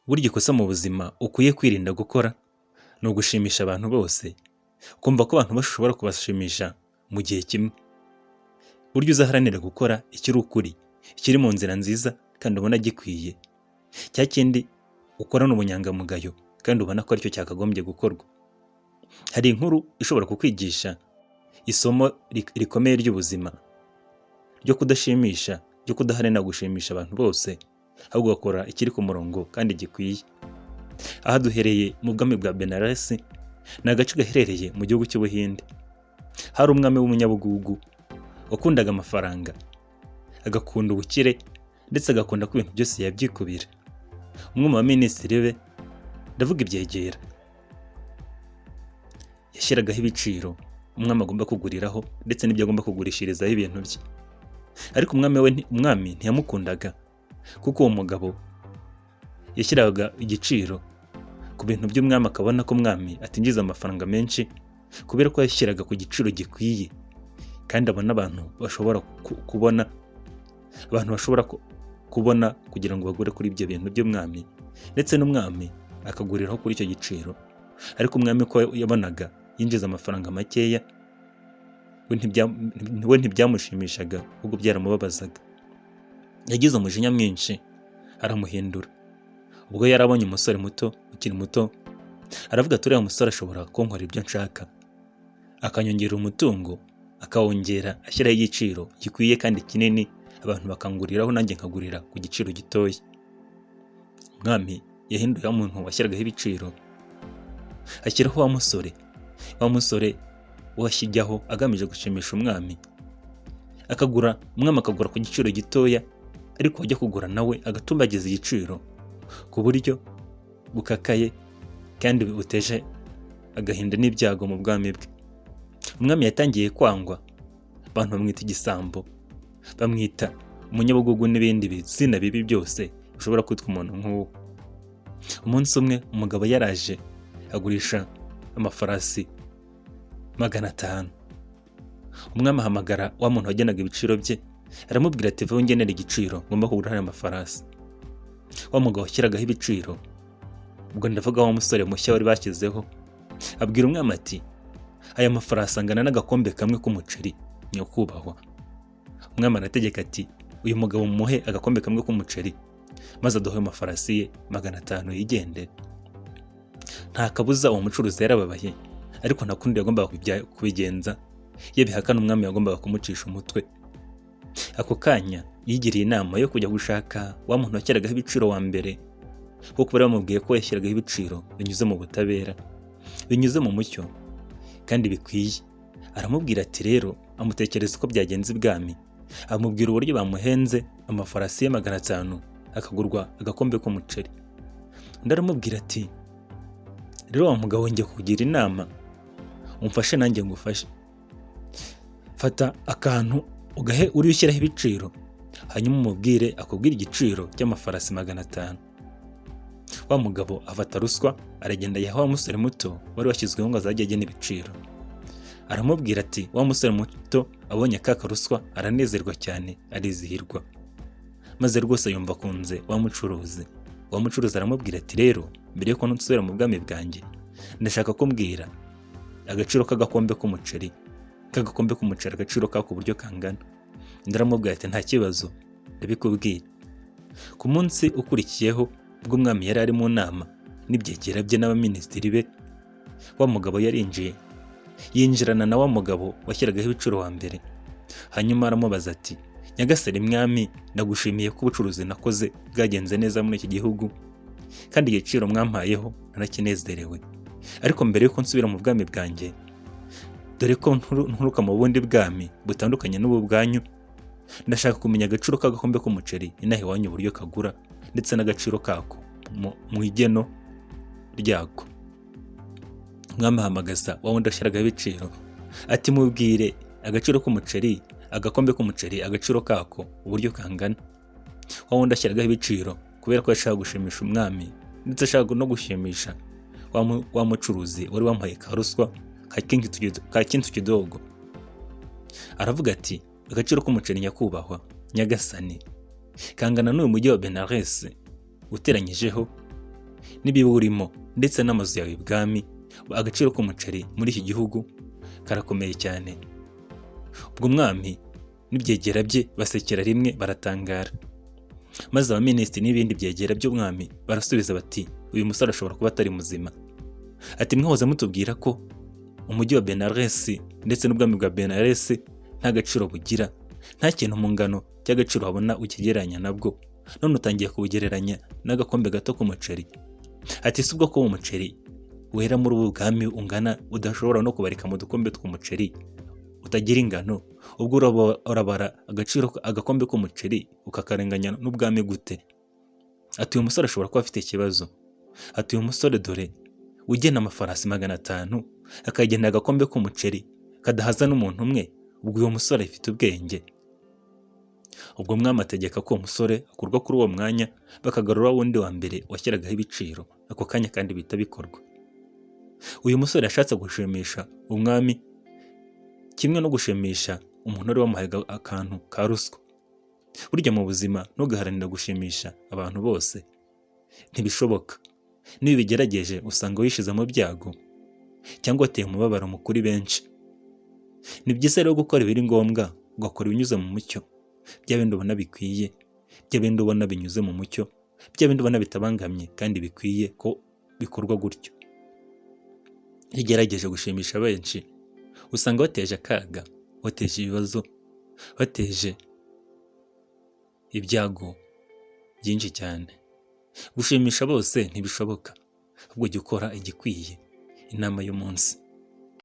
Burya ikosa mu buzima ukwiye kwirinda gukora ni ugushimisha abantu bose, ukumva ko abantu bose ushobora kubashimisha mu gihe kimwe. Burya uzaharanire gukora ikiri ukuri, ikiri mu nzira nziza kandi ubona gikwiye, cya kindi ukorana ubunyangamugayo kandi ubona ko aricyo cyakagombye gukorwa. Hari inkuru ishobora kukwigisha isomo rikomeye ry'ubuzima, ryo kudashimisha, ryo kudaharanira gushimisha abantu bose, ahubwo ugakora ikiri ku murongo kandi gikwiye. Aha duhereye mu bwami bwa Benaresi, ni agace gaherereye mu gihugu cy'Ubuhinde. Hari umwami w'umunyabugugu wakundaga amafaranga, agakunda ubukire ndetse agakunda ko ibintu byose yabyikubira. Umwe mu baminisitiri be, ndavuga ibyegera, yashyiragaho ibiciro umwami agomba kuguriraho ndetse n'ibyo agomba kugurishirizaho ibintu bye. Ariko umwami we umwami ntiyamukundaga kuko uwo mugabo yashyiraga igiciro ku bintu by'umwami, akabona ko umwami atinjiza amafaranga menshi kubera ko yashyiraga ku giciro gikwiye kandi abona abantu bashobora kubona, abantu bashobora kubona kugira ngo bagure kuri ibyo bintu by'umwami, ndetse n'umwami akaguriraho kuri icyo giciro. Ariko umwami ko yabonaga yinjiza amafaranga makeya, we ntibyamushimishaga, ahubwo byaramubabazaga. Yagize umujinya mwinshi, aramuhindura. Ubwo yari abonye umusore muto ukiri muto, aravuga ati: "Uriya musore ashobora kunkorera ibyo nshaka, akanyongerera umutungo, akawongera ashyiraho igiciro gikwiye kandi kinini, abantu bakanguriraho, nanjye nkagurira ku giciro gitoya." Umwami yahinduye wa muntu washyiragaho ibiciro, ashyiraho wa musore. Wa musore washyijyaho agamije gushimisha umwami, akagura, umwami akagura ku giciro gitoya, ariko wajya kugura nawe agatumbagiza igiciro ku buryo bukakaye kandi buteje agahinda n'ibyago mu bwami bwe. Umwami yatangiye kwangwa, abantu bamwita igisambo, bamwita umunyabugugu n'ibindi bizina bibi byose bishobora kwitwa umuntu nk'uwo. Umunsi umwe umugabo yaraje agurisha amafarasi 500. Umwami ahamagara wa muntu wagenaga ibiciro bye, aramubwira ati: "Vaho ungenera igiciro ngomba kugura aya mafarasi." Wa mugabo washyiragaho ibiciro, ubwo ndavuga wa musore mushya wari bashyizeho, abwira umwami ati: "Aya mafarasi angana n'agakombe kamwe k'umuceri, nyakubahwa." Umwami arategeka ati: "Uyu mugabo mumuhe agakombe kamwe k'umuceri, maze aduhe amafarasi ye 500 yigendere." Nta kabuza uwo mucuruzi yarababaye, ariko nta kundi yagombaga kubigenza. Iyo bihakana, umwami yagombaga kumucisha umutwe. Ako kanya yigiriye inama yo kujya gushaka wa muntu washyiragaho ibiciro wa mbere, kuko bari bamubwiye ko yashyiragaho ibiciro binyuze mu butabera, binyuze mu mucyo kandi bikwiye. Aramubwira ati rero, amutekereza uko byagenze ibwami, amubwira uburyo bamuhenze amafarasi ye 500 akagurwa agakombe k'umuceri. Undi aramubwira ati: "Rero wa mugabo, njye kukugira inama, umfashe nanjye ngufashe. Fata akantu ugahe uri ushyiraho ibiciro, hanyuma umubwire akubwire igiciro cy'amafarasi 500." Wa mugabo afata ruswa, aragenda yaha wa musore muto wari washyizweho ngo azajye agena ibiciro. Aramubwira ati, wa musore muto abonye ka karuswa aranezerwa cyane, arizihirwa, maze rwose yumva akunze wa mucuruzi. Wa mucuruzi aramubwira ati: "Rero mbere yuko nsubira mu bwami bwanjye, ndashaka kumbwira agaciro k'agakombe k'umuceri, k'agakombe k'umuceri, agaciro kako uburyo kangana." Undi aramubwira ati: "Nta kibazo, ndabikubwira." Ku munsi ukurikiyeho, ubwo umwami yari ari mu nama n'ibyegera bye n'abaminisitiri be, wa mugabo yarinjiye, yinjirana na wa mugabo washyiragaho ibiciro wa mbere. Hanyuma aramubaza ati: "Nyagasani mwami, ndagushimiye ko ubucuruzi nakoze bwagenze neza muri iki gihugu, kandi igiciro mwampayeho narakinezerewe. Ariko mbere yuko nsubira mu bwami bwanjye, dore ko nturuka mu bundi bwami butandukanye n'ubu bwanyu, ndashaka kumenya agaciro k'agakombe k'umuceri inaha iwanyu uburyo kagura, ndetse n'agaciro kako mu igeno ryako." Umwami ahamagaza wa wundi washyiragaho ibiciro ati: "Mubwire agaciro k'umuceri, agakombe k'umuceri, agaciro kako uburyo kangana." Wa wundi ashyiragaho ibiciro, kubera ko yashaka gushimisha umwami ndetse ashaka no gushimisha wa mucuruzi wari wamuhaye ka ruswa ka kintu kidogo, aravuga ati: "Agaciro k'umuceri, nyakubahwa nyagasani, kangana n'uyu mujyi wa Benares uteranyijeho n'ibiwurimo ndetse n'amazu yawe ibwami. Agaciro k'umuceri muri iki gihugu karakomeye cyane." Ubwo umwami n'ibyegera bye basekera rimwe, baratangara. Maze abaminisitiri n'ibindi byegera by'umwami barasubiza bati: "Uyu musore ashobora kuba atari muzima." Ati: "Mwahoze mutubwira ko umujyi wa Benaresi ndetse n'ubwami bwa Benaresi nta gaciro bugira, nta kintu mu ngano cy'agaciro wabona ukigereranya nabwo, none utangiye kubugereranya n'agakombe gato k'umuceri." Ati: "Si ubwo ko umuceri wera muri ubu bwami ungana, udashobora no kubarika mu dukombe tw'umuceri utagira ingano, ubwo urabara agaciro agakombe k'umuceri ukakarenganya n'ubwami gute?" Ati: "Uyu musore ashobora kuba afite ikibazo." Ati: "Uyu musore dore ugena amafarasi 500 akagena agakombe k'umuceri kadahaza n'umuntu umwe, ubwo uyu musore afite ubwenge?" Ubwo mwami ategeka ko uwo musore akurwa kuri uwo mwanya, bakagarura wundi wa mbere washyiragaho ibiciro ako kanya, kandi bihita bikorwa. Uyu musore yashatse gushimisha umwami kimwe no gushimisha umuntu wari wamuhaye akantu ka ruswa. Burya mu buzima ntugaharanire gushimisha abantu bose, ntibishoboka. Niba ubigerageje usanga wishize mu byago cyangwa wateye umubabaro mu kuri benshi. Ni byiza rero gukora ibiri ngombwa, ugakora ibinyuze mu mucyo, bya bindi ubona bikwiye, bya bindi ubona binyuze mu mucyo, bya bindi ubona bitabangamye kandi bikwiye ko bikorwa gutyo. Iyo ugerageje gushimisha benshi usanga wateje akaga, wateje ibibazo, wateje ibyago byinshi cyane. Gushimisha bose ntibishoboka, ahubwo jya ukora igikwiye. Inama y'umunsi.